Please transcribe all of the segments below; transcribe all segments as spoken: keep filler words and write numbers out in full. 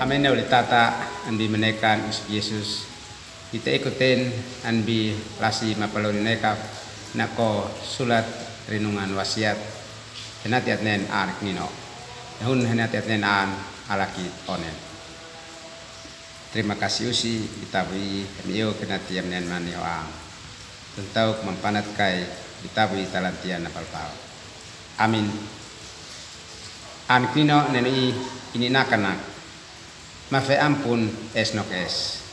Amen. Ulitata an bi manekan Yusuf Yesus. Ite ikuten an bi lasi mapaloni neka nako sulat Renungan Wasiat. Henati atnen an kinino. Nahun henati atnen an alakit onen. Terima kasih usi, ita bui, kami yo kena tiam nen mani ho ang. Tuntau kumampanat kai, ita bui talantia na palpal. Amin. An kinino nenu i, ini nakanak. Mafe ampun es nok es.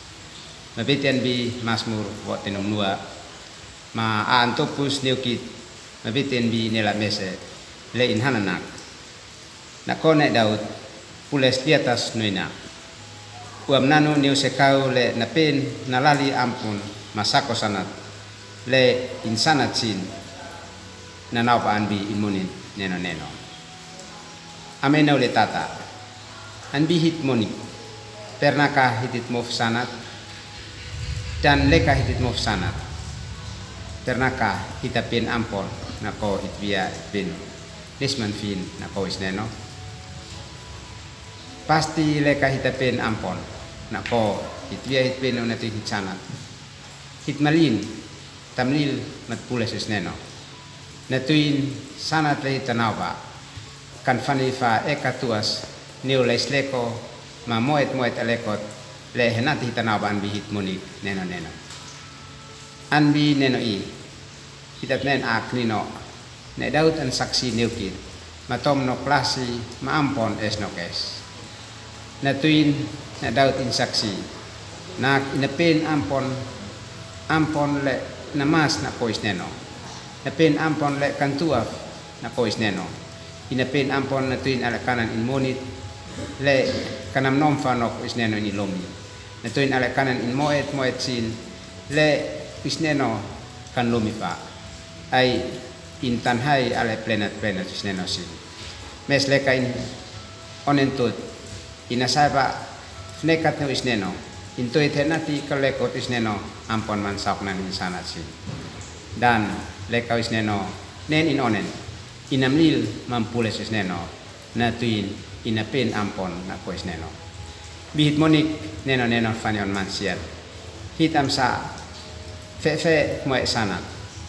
Mabitian bi Masmur wo tenum nua. Ma an topus niukit. Mabitian bi nela mese. Le in hananak. Nako ne Daud, pules liatas nuina. Uam nanu niu sekau le napin nalali ampun masako sanat. Le in sanat sin. Nanau pa an bi in munin neno neno. Amena ulitata. An bi hit munik. Pernaka hit it mof sanat. Dan leka hit it mof sanat. Pernaka hita pin ampon nako hit bia hit pinu. Nisman fin nako is neno. Pasti leka hita pin ampon nako hit bia hit pinu natu hit sanat. Hit malin. Tamlil mat pules is neno. Natuin sanat le hita nauba. Kan fani fa eka tuas niu lais leko ma moet moet alekot le henati hita nauba an bi hit munik neno neno. An bi neno i. Hitat nen ak nino. Ne Daud an saksi niukit. Matom nok lasi ma ampon es nok es. Natuin ne Daud in saksi. Nak ina pin ampon, ampon le namas nako is neno. Na pin ampon le kantuaf nako is neno. Ina pin ampon natuin ale kanan in monit le kanam nom fa noko is neno in lomi. Natuin ale kanan in moet moet sin le is neno kan lomi fa. Ai in tanhai ale plenat plenat is neno sin. Mes leka in onen tut. Ina saiba fnekat nu is neno. In tuit henati kalekot is neno ampon man sauk nan in sanat sin. Dan leka is neno nen in onen. Ina mlil man pules is neno. Natuin ina pin ampon nako is neno. Bi hit munik neno neno fani on man sian. Hit amsa fe fe moe sanat.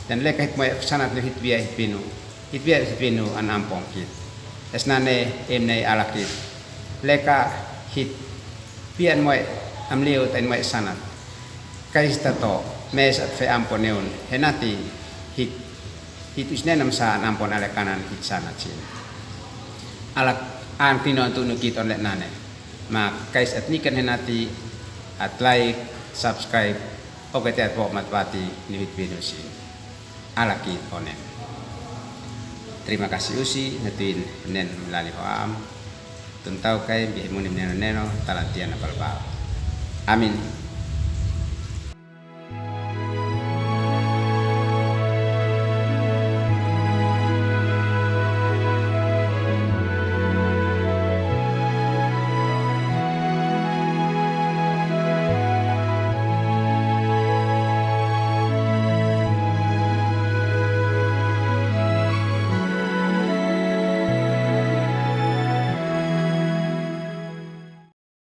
Dan leka hit moe sanat nu hit bia hit pinu. Hit bia hit pinu an ampon kit. Es nane em nei alakit. Leka hit bia moe amliu tain moe sanat. Kaista to mes at fe ampon neun henati hit Hit is nenam sa an ampon ale kanan hit sanat sin. Alak an kinino tu nu kit on le nane. Ma kais at nikan henati at like, subscribe, oke te at bo mat bati ni hit pinu sin. Alakit onen. Terima kasih usi natuin nen melali ho am. Tuntau kai bi munim neno neno talantia na balbal. Amin.